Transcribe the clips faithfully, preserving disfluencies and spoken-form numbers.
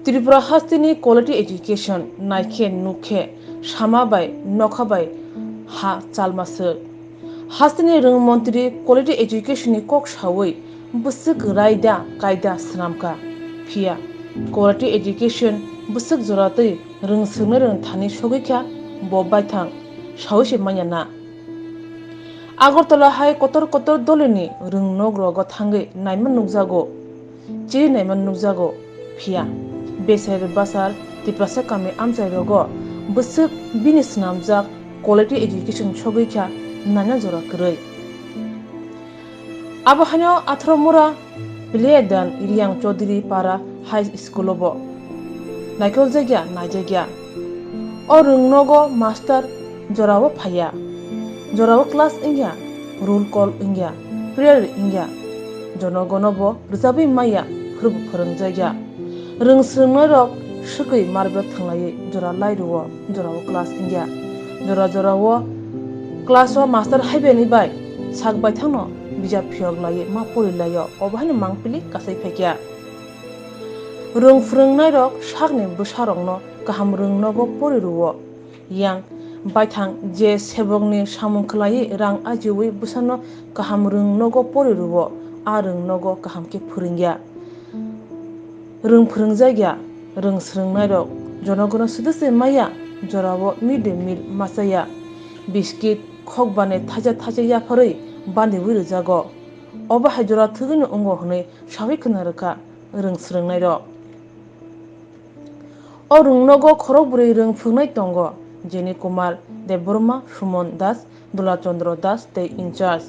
Tripura hasteni quality education naikhe nukhe sama bai nokha bai ha chalma swk. Hasteni rwng montri quality education ni kok sawi bwswk raida kaida swnamkha. Phiya quality education bwswk joratwi rwng swrwngnairokni thani sogwikha bo baithang sawi se manya na. Agartala hai kotor kotor dolini rwng nok rogo thangwi naima nukjago, chiri naima nukjago. Phiya beser basar Tiprasa kami amchai rogo bwswk bini swnamjak quality education sogwi kha naina jora kwrwi. Abo haino Atharomura Piliyadan Riyang Chaudhary Para High School o bo naikol jagya naijakya. O rwng nogo master jorao phaiya, jorao class wngya, roll call wngya, prayer wngya, jonogono bo rwchabwi maya, phwrwngbo phwrwngjakya. Rwng swrwngnairok swkwi marbel thwnglaiwi jora lai rwo, jorao class wngya. Jora jorao class o master haibaini bai sak baithangno bijap phiyok laiwi ma pori laio, obo haino mangpili kasai phaikya. Rwng phwrwngnairok sakni bwsarokno kaham rwng nogo pori rwo. Yang baithang je sebokni samung khwlaiwi rang ajiwi bwsano kaham rwng nogo pori rwo, a rwng nogo kaham khe phwrwngya. Rwng phwrwngjakya, rwng swrwngnairok jonogono swdwse maya, jorao mid day meal machaya, biskit, khokbani thaisa thaisa yapharwi bandiwi rwjago. Obo hai jora thwgwino wngo hwnwi sawi khwna rwkha rwng swrwngnairok. O rwng nogo khorokbrwi rwng phwrwngnai tongo, Jeni Kumar Debbarma, Suman Das, Dola Chandra Das tei in charge.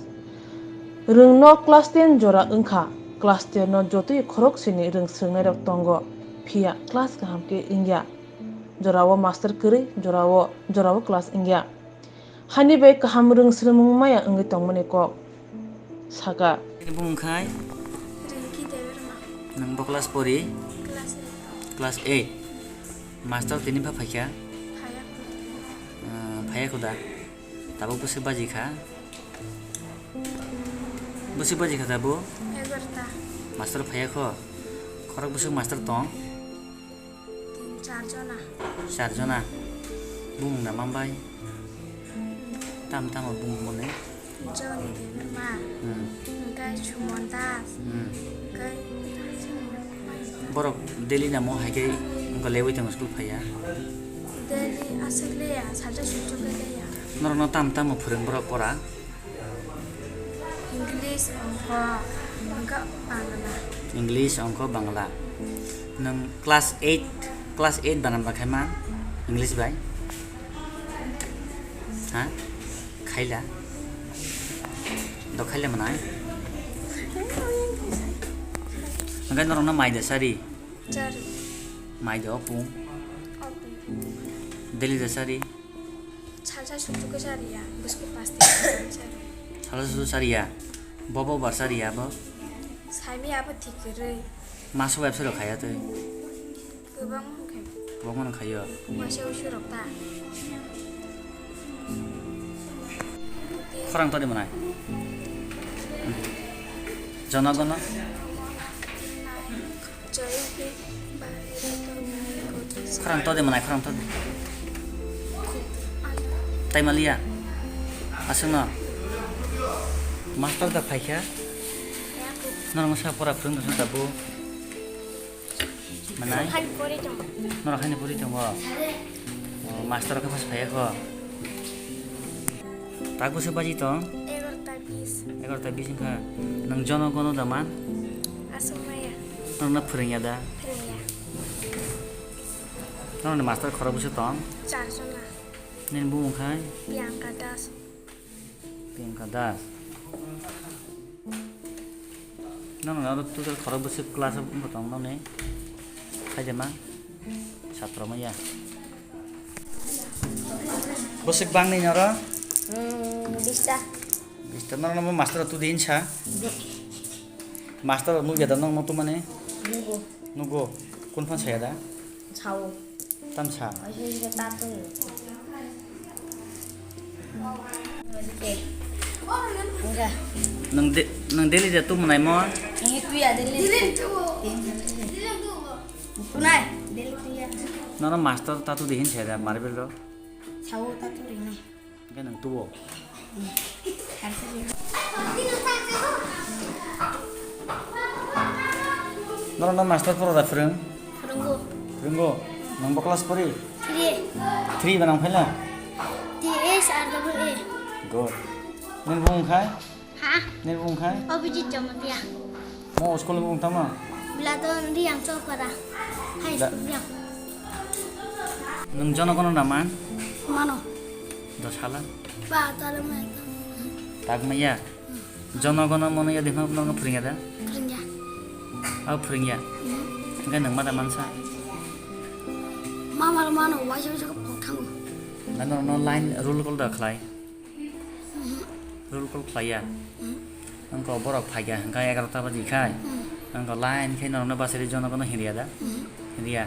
Rwng no class ten jora wngkha, class ten no jotoi khoroksini rwng swrwngnairok tongo, phiya class kaham khe wngya. Jorao master kwrwi, jorao, jorao class wngya. Hani bai kaham rwng swrwngmung maya wngwi tongmani kok saka. Nini bumung khai? Rinki Debbarma. Nwng bo class pori? Class eight. Class eight. Master tini pha phaikha? Phaiya. Ah, phaiya kho da? Tabuk bwswk baji kha? Bwswk baji kha tabuk? Egarota. Master phaiya kho? Khorok bwswk master tong? Tin, char jona. Char jona. Bumung da man bai? Tam tamo bumung mone? Joni Debbarma. Hmm. Hwnkhe Suman Das. Hmm. Hwnkhe borok daily namo hai khe wngkha lewi tongo school phaiya? Daily aswk leya, salsa sujok khe leya. Norokno tam tamo phwrwng borok pora? English, ongkho, hwnkhe Bangla. English, ongkho, Bangla. Nwng class eight, class eight banam ba khaima English bai? Ha? Khaila? Do khaila manai? Hwnkhe norokno mai da sari? Chari. Mai da opung? Opung. Daily da sari? Salsa sujok khe chariya, bwswk pasti chari. Salsa sujok chariya? Bobo bar chariya bo? Saimi abo thik kwrwi. Maso website rok khaya twi? Kwbangma wngkhe. Kwbangma wngkhayo? Waisa uisu rok ta. Khorang todi mwnai? Jono gono? Khorang todi mwnai, khorang todi. Tai maliya? Aswkno? Master da phaikha? Norok sa pora phwrwng tong tabuk? Mwnai? Hai pori tongo. Norok haino pori tongo? O, master khe phas phaiya kho? Tak bwswk baji tong? Egarota bis. Egarota bis wngkha. Nwng jono gono da man? Aswk maya. Norokno phwrwngya da? Phwrwngya. Norokni master khorok bwswk tong? Char jona. Nini bumung khai? Priyanka Das. Priyanka Das. Norokni oro total khorok bwswk class o wngkha tong nokni? Khaidema? Satro maya. Bwswk bangni noro? Hmm, bista. Bista. Norokno bo master tu din sa? Master nukya da nokno tumani? Nugo. Nugo. Kun phan saya da? Sao. Tam sa? Aise je ta tu. Enggak. Nang de-, nang daily da tu mwnai mo? Ini tu ya daily. Tin. Kunai, daily kuya. Nono master tattoo dihin seda marble ro. Sao tattoo rinai. Hingke nwng tuo. Harsa rinai. Nono no master poro da phwrwng? Phwrwngo. Phwrwngo. Nwng bo class pori? Three. Three ba nang phaila? T H R double A. Good. Nini bumung khai? Ha? Nini bumung khai? Abhijit Jamatia. Mo school bumung tamo? Biladon Riang Chopara. High Da- school Riang. Nwng jono gono na man? Mano. Dos hala? Ba, talo mai tamo. Tak maya? Jono gono mono ya dima no no phuringya da? Phuringya. Abo phuringya? Hmm. Hingke nwng ma da mansa? Mama mano, waisa waisa ko pok thango. Da no no line roll call da khlai? Roll call khlaiya. Wngkha borok phaikha hwnkha egarota baji khai. Wngkha line khe norokno bachari jono gano hinriya da? Hinriya.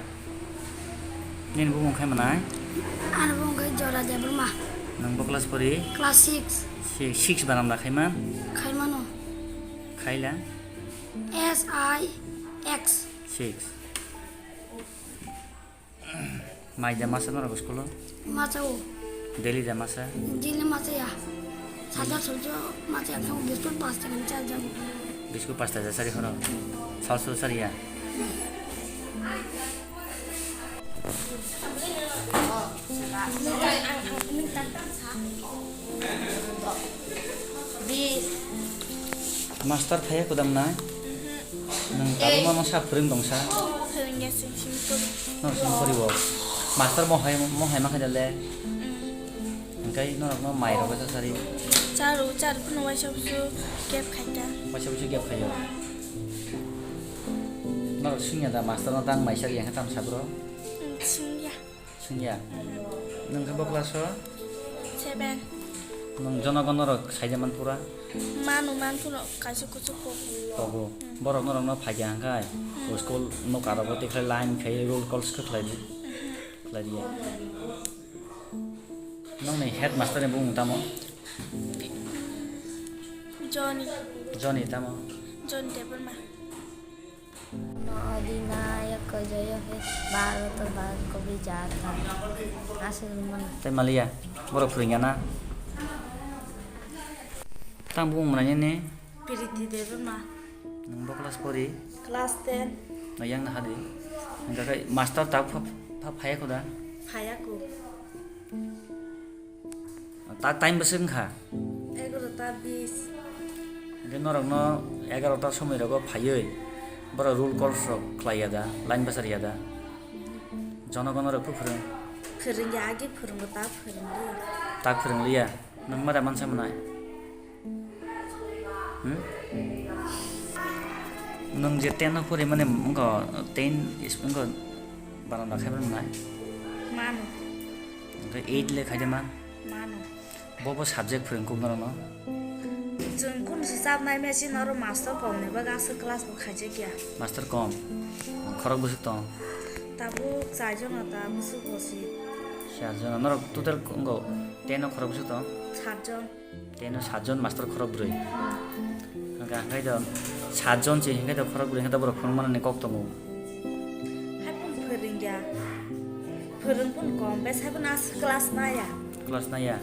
Nini bumung khai manai? Ani bumung khai Jora Debbarma. Nwng bo class pori? Class six. Si-, six baranda khai man? Khai mano. Khaila? S I X. Six. Mai da masa norok school o? Masa o. Daily da masa? Daily masa ya. Sada suljo masa ya, thang biskut pasta kan cha jago. Biskut pasta ja sari horo. Sal sul sari ya. Master phaiya kodam nai? Nwng tabuk ma masa phwrwng tong sa? Phwrwngya sing sing pori. No sing pori bo. Master mo hai, mo hai ma khaida le? Hingkai norok no mai rok sa sari? Charu, charu kuno waisa busu gap khaita. Waisa busu gap khaio. Norok singya da master no tang mai sari yang tam sabro? Singya. Singya. Nwng khe bo class o? Seven. Nwng jonogon norok saida man pura? Manu man pura kaisa kuchuk kok. Kogo. Borok norok no phaikha hwnkhe school nokha rogo tikhlai line khai roll calls khe khlai di. Khlai di. Nokni headmaster ni bumung tamo? Johnny. Johnny tamo? Johnny Debbarma. Odinayaka joyo he Bharata bhagya vijata. Aswk mano. Tei maliya, borok phwrwngya na? Tang bumung mwnai nini? Piriti Debbarma. Nwng bo class pori? Class ten. No yang na hadi. Hingkha khe master tak pha, pha, phaya kho da? Phaya kho. Tak time bwswk wngkha? Egarota bis. Hingke norokno egarota somoi rogo phaiwi borok roll calls rok khlai ya da, line bwchar ya da? Jonogon rok phu phwrwng? Phwrwng ya, agi phwrwngo, ta phwrwng liya. Ta phwrwng liya? Nwng ma da mansa mwnai? Hmm? Nwng je ten o pori mani wngkha ten is wngkha baranda khai mwnai? Mano. Hingke eight le khaide man? Mano. Bo bo subject phwrwng kuk norokno? Chwng kunu se chapnai machine oro master kom ni bagwi aswk class bo khaijak ya. Master kom? Khorok bwswk tong? Tabuk char jona ta bwswk bo si. Char jona. Norok total wngkha ten o khorok bwswk tong? Sat jon. Tei no satjon master khorok brwi. Hingkha hingkhai do satjon se hingkhai do khorok brwi hingkhai do borok phwrwng manani kok tongo. Hai phone phwrwngya. Phwrwng phone kom, bes hai phone as class naya. Class naya.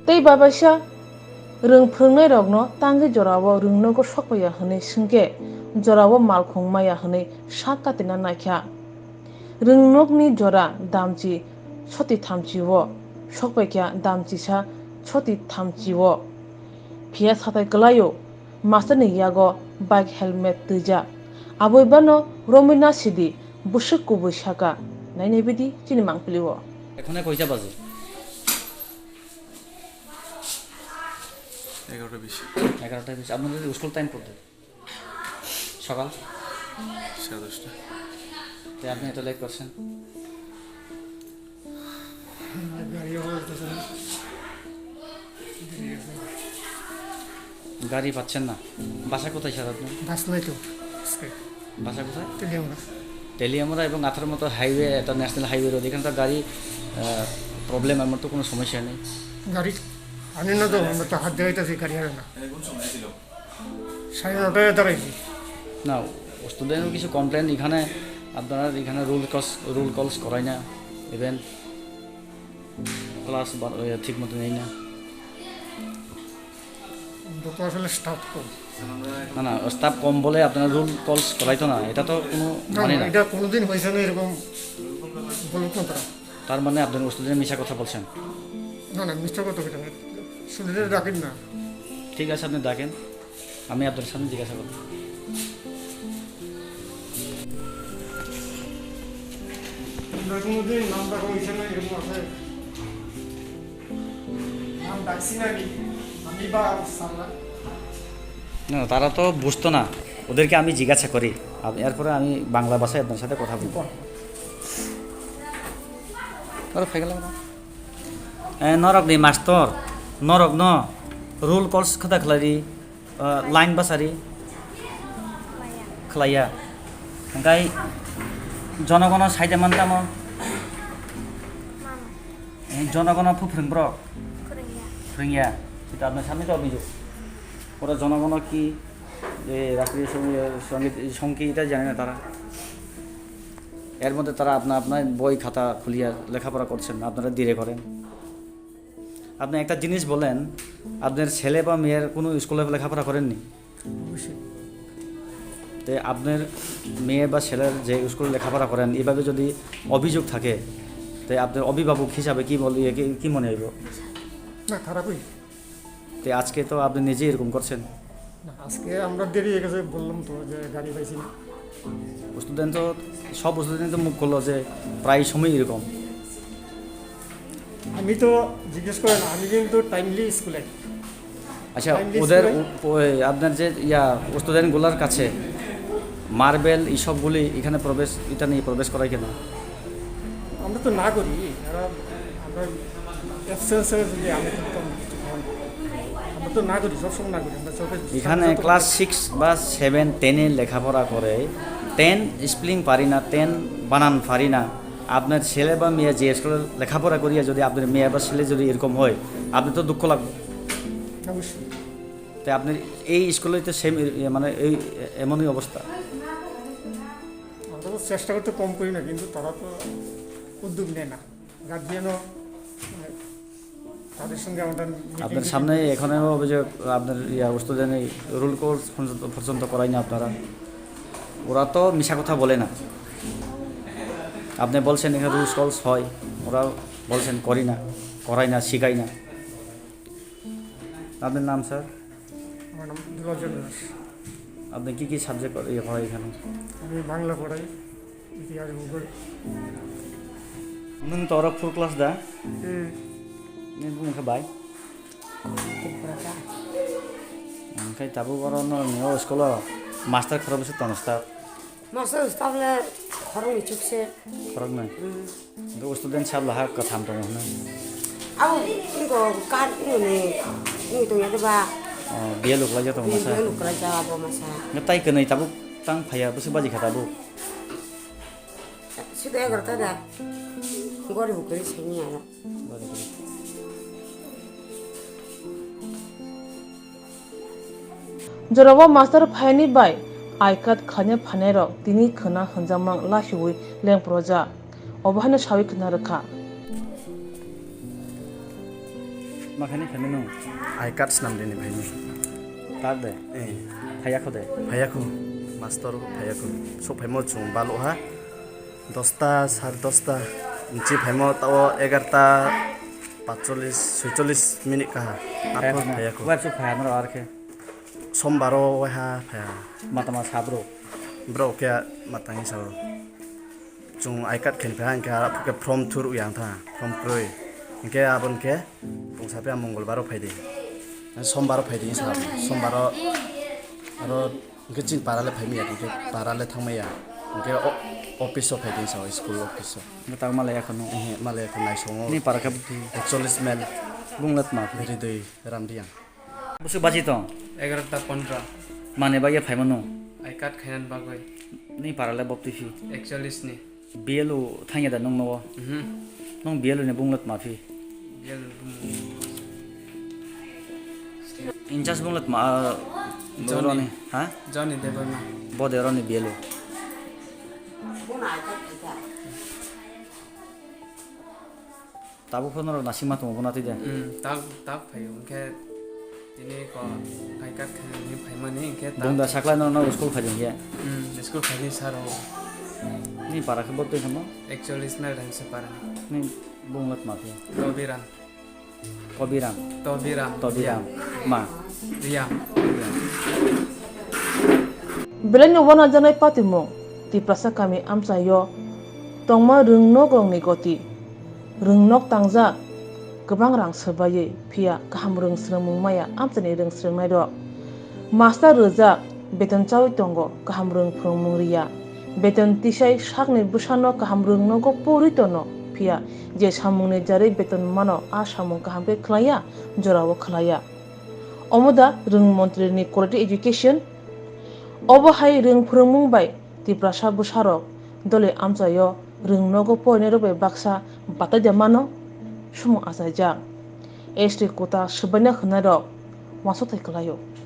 Tei babaisa rwng phwrwngnairokno tangwi jorao rwngnogo sokpaiya hwnwi swngkhe, jorao malkhung maya hwnwi sak katina naikha. Rwngnokni jora damchi soti thamchi-o sokpaikha, damchisa soti thamchi-o. Phiya satai kwlaio, masterni yago bike helmet twijak. Aboi bano romwi nasidi bwswk kubui saka, nainai bidi chini mangpili-o. এখনে কয়টা বাজে? এগারোটা বিশ। এগারোটা বিশ। আপনাদের school time কত? সকাল? সাড়ে দশটা। তো আপনি এত লেট করছেন? গাড়ি অবস্থা স্যার। গাড়ি পাচ্ছেন না? বাসা কোথায় স্যার আপনার? বাস নাই তো আজকে। বাসা কোথায়? তেলিয়ামুড়া। তেলিয়ামুড়া এবং আথার মতো হাইওয়ে, একটা ন্যাশনাল হাইওয়ে রোড, এখানে তো গাড়ি, আহ, প্রবলেম, আমার তো কোনো সমস্যা নেই। গাড়ি আনে না তো, আমরা তো হাত দেওয়াইতেছি গাড়ি আনে না। সাড়ে নটায় দাঁড়াইছি। না, স্টুডেন্টও কিছু কমপ্লেন এখানে, আপনারা এখানে রুল কলস, রুল কলস করায় না, ইভেন ক্লাস বা, এ, ঠিক মতো নেই না। আমরা তো আসলে স্টাফ কম। না, না, স্টাফ কম বলে আপনারা রুল কলস করাইতো না, এটা তো কোনো না, মানে না, না। এটা কোনোদিন হয়েছে না এরকম বলুন না তারা। তার মানে আপনার স্টুডেন্ট মিছা কথা বলছেন? না, না, মিথ্যা কথা বলছেন না। স্টুডেন্টরা ডাকেন না। ঠিক আছে, আপনি ডাকেন, আমি আপনার সামনে জিজ্ঞাসা করব। আমরা কোনোদিন নাম ডাকা হয়েছে না, এরকম আছে। নাম ডাকছি না আমি, আমি বা স্যাররা। না, তারা তো বুঝতো না, ওদেরকে আমি জিজ্ঞাসা করি, আপ-, এরপরে আমি বাংলা ভাষায় আপনার সাথে কথা বলবো। Oro phai gala. Eh, norok ni mastor, norok no rule course khata khlai di, eh, line basari khlaiya. Hingkai jonogono saida mantamo. Eh, jonogono phu phwrwng borok? Phwrwngya. Itu apna samne to obhijog. Ora jonogono ki, eh, rashtriyo song-, songit, song ki eta jane na tara. এর মধ্যে তারা আপনা আপনার বই খাতা খুলিয়া লেখাপড়া করছেন, আপনারা ধীরে করেন। আপনি একটা জিনিস বলেন, আপনার ছেলে বা মেয়ের কোনো স্কুলে লেখাপড়া করেননি? অবশ্যই। তে আপনার মেয়ে বা ছেলের যে স্কুলে লেখাপড়া করেন, এভাবে যদি অভিযোগ থাকে, তে আপনার অভিভাবক হিসাবে কি বল-, ইয়ে, কি, কি মনে হইব? না, খারাপই। তে আজকে তো আপনি নিজেই এরকম করছেন। না, আজকে আমরা দেরি হয়ে গেছে, বললাম তো যে গাড়ি পাইছি না। স্টুডেন্ট তো, সব স্টুডেন্ট তো মুখ করলো যে প্রায় সময় এরকম। আমি তো জিজ্ঞেস করেন, আমি কিন্তু টাইমলি স্কুলে। আচ্ছা, টাইমলি ওদের স্কুলে। উ-, ওই আপনার যে ইয়া স্টুডেন্টগুলোর কাছে মার্বেল এইসবগুলি এখানে প্রবেশ, এটা নিয়ে প্রবেশ করায় কেন? আমরা তো না করি, এরা, আমরা অ্যাবসেন্সে যদি আমি করতাম, আমরা তো না করি, সবসময় না করি, আমরা চোখে এখানে সামনে তো ক্লাস সিক্স বা সেভেন, টেনে লেখাপড়া করে, টেন স্পেলিং পারি না, টেন বানান পারি না, আপনার ছেলে বা মেয়ে যে স্কুলে লেখাপড়া করিয়া যদি আপনার মেয়ে বা ছেলে যদি এরকম হয়, আপনি তো দুঃখ লাগবে। অবশ্যই। তাই আপনার এই স্কুলে তো সেম, মানে এই এমনই অবস্থা। আমরা তো চেষ্টা করতে কম করি না, কিন্তু তারা তো উদ্যোগ নেয় না। গার্জিয়ানও, মানে, তাদের সঙ্গে আমাদের মিটিং আপনার টিটিং সামনে করে। এখানে অভিযোগ, আপনার ইয়া, স্টুডেন্ট এই রুল কোর্স পর্যন্ত, পর্যন্ত করায় না আপনারা। ওরা তো মিছা কথা বলে না। আপনি বলছেন এখানে রুলস কলস হয়, ওরা বলছেন করি না, করাই না, শিখাই না। আপনার নাম, স্যার? আমার নাম দুলাল চন্দ্র দাস। আপনি কি কি সাবজেক্ট ইয়ে পড়ায় এখানে? আমি বাংলা পড়াই, ইতিহাস, ভূগোল। Nung to oro full class da? Hmm. Nini bumung khe bai? Tripura ka. Ang khe tabuk oro no ni o school o master khorok bwswk tono staff? Master staff le khoroknwi chukse. Khoroknwi? Hmm. Hwnkhe student sab laha kwtham tongo hwnwi. Abo wngkha kar wngwi tongya de ba? Oh, B L O kwlaijak tongo masa? B L O kwlaijak abo masa. Hwnkhe tai kwnwi tabuk tang phaiya bwswk baji kha tabuk? Sudo egarota da. Gori bo kwrwi sani aro. Jorao master phaini bai I card khaina phainairok tini khwna hwnjakmang lahiui lengprojak. Obo haino saui khwna rwkha. Ma khaini phainai nwng? I card swnam rini phaini. Card de? Eh. Phaiya kho de? Phaiya kho. Master phaiya kho. Sok phaimo chwng balo ha. Dosta, sare dosta, nchi phaimo tao egarta patchollis, soichollis minute kaha. Phaiya kho na? Phaiya kho. Web su phaiya noro arkhe? Sombaro waiha phaiya. Matama sabro? Bro khe matangni sao. Chwng I card khen phaiha hwnkhe arokhe form thur ya wngtha, form kwrwi. Hwnkhe aboni khe tongsa phiya mongolbaro phaidi. Sombaro phaidi sa, sombaro aro Hwnkhe chini para le phaimaya, hwnkhe para le thangmaya. Hwnkhe o-, office o phaidi sa, school office o. Hwnkhe tamo malaya kheno? Ehe, malaya kho naisongo. Ni para khe bwtwi? Ekchollis mile. Bung le tma phi? Ridui Ramdiang. Bwswk baji tong? Egarota pondro. Mane bagya phaimano? I card khainan bagwi. Ni para le bwtwi phi? Ekchollis ni. B L O thangya da nwng nogo? Mhm. Nwng B L O ni bung le tma phi? B L O ni bung. In charge bung le tma, ah, Johnny. Roni, ha? Johnny Debbarma. Bo de oro ni B L O. Tabuk phano rok nasima tongo bona twi de. Hmm, tak tak phaio hwnkhe tini ko hai kat khe ni phaimani hwnkhe tak. Bung da sakla no no school phai hwnkhe. Hmm, school phaini saro. Ni para khe bo twi kamo? Actually smel dan se para. Ni bung lat ma phi. Tobiram. Kobiram. Tobiram. Tobiram. Ma. Riam. Belai no wanajaknai patimung, Tiprasa kami amchaio tongma rwng nok rokni goti. Rwng nok tangjak, kwbang rang swbaiwi, phiya kaham rwng swrwngmung maya amchaini rwng swrwngnai rok. Master rwjak, beton chaui tongo, kaham rwng phwrwngmung riya. Beton tisai sakni bwsano kaham rwng nogo pori tono, phiya je samungni jarwi beton mano, a samung kaham khe khlaiya, jorao khlaiya. Omo da rwng montri ni quality education? Obo hai rwng phwrwngmung bai Tiprasa bwsarok dole amchaio rwng nogo porinairok bai baksa batai de mano? Sumung achaijak. S T quota swbaina hwnairok uansukthai kwlaio.